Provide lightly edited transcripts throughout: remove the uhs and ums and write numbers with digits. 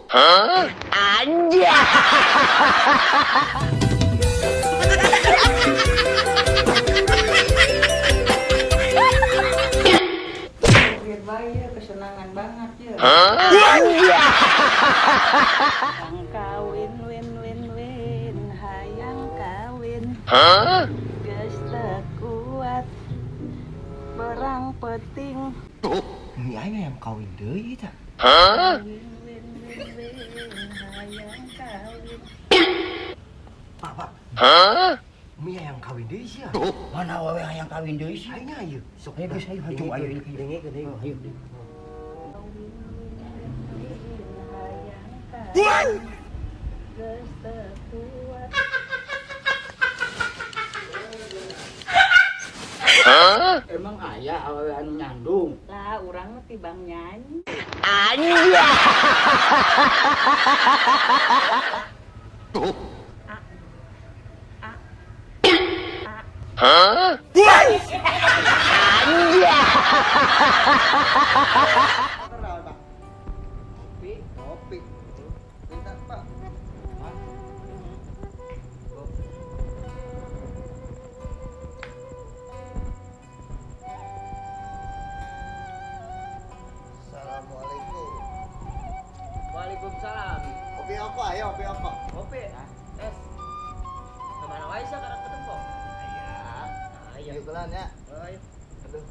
Anjay. Biar bayi kesenangan banget ya. Hayang kawin win win win, hayang kawin. Geus teu kuat perang peting. Ini aing hayang kawin deui tah. Win win win win, hayang kawin. Pak, Pak. Umi hayang kawin deui sia. Mana awewe hayang kawin deui sih? Aing ayo. Sok Ayo geus ayo hayu ayo. Dengekeun ayo. Ayo. Hayang kawin. Geus teu kuat. Emang aya awewe anu nyandung? Lah urang mah tibang nyanyi. Anjay. Anjay. Kopi, kopi. Minta, Pak. Assalamualaikum. Waalaikumsalam. Kopi apa? Ayo, kopi apa? Kopi, es. Kemana wae sih karena ketemu? Iya. Ayo. Yuk kelan ya. Ayo. Aduh.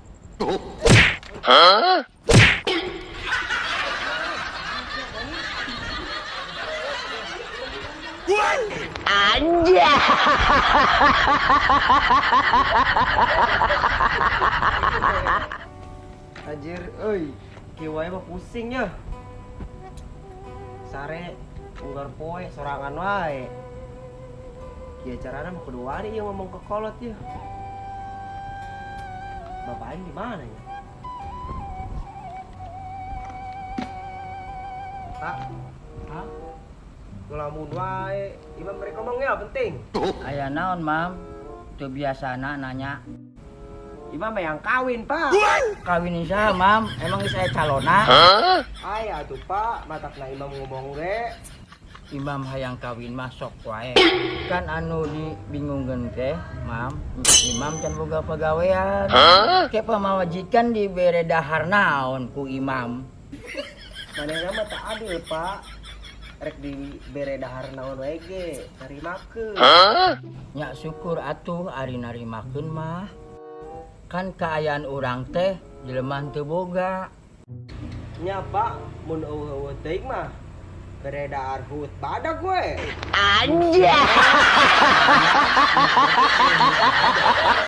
Anjay. Anjir, euy. Kieu wae mah pusing ya. Sare unggar poe sorangan wae. Kieu carana mah kudu wani ieu ngomong ke kolot ya. Bapak aing di mana ya? Pak. Hah? Ngelamun wae. Imam mereka ngomong ya penting. Aya naon, Mam? Teu biasana nanya. Imam yang kawin, Pak. Kawin saha, Mam? Emang geus aya calona? Aya atuh, Pak. Matakna Imam ngomong ge. Imam hayang kawin mah sok wae. Kan anu dibingungkeun teh, Mam, Imam can boga pagawean. Ke pamajikan dibere dahar naon ku Imam? Manehna mah tak adil, Pak. Rek dibere dahar naon wae ge, narimakeun. Nya syukur atuh ari narimakeun mah. Kan kaayaan urang teh jelema teu boga. Nya, Pak, mun eueuh-eueuh teuing mah bere dahar hut badag we. Anjay.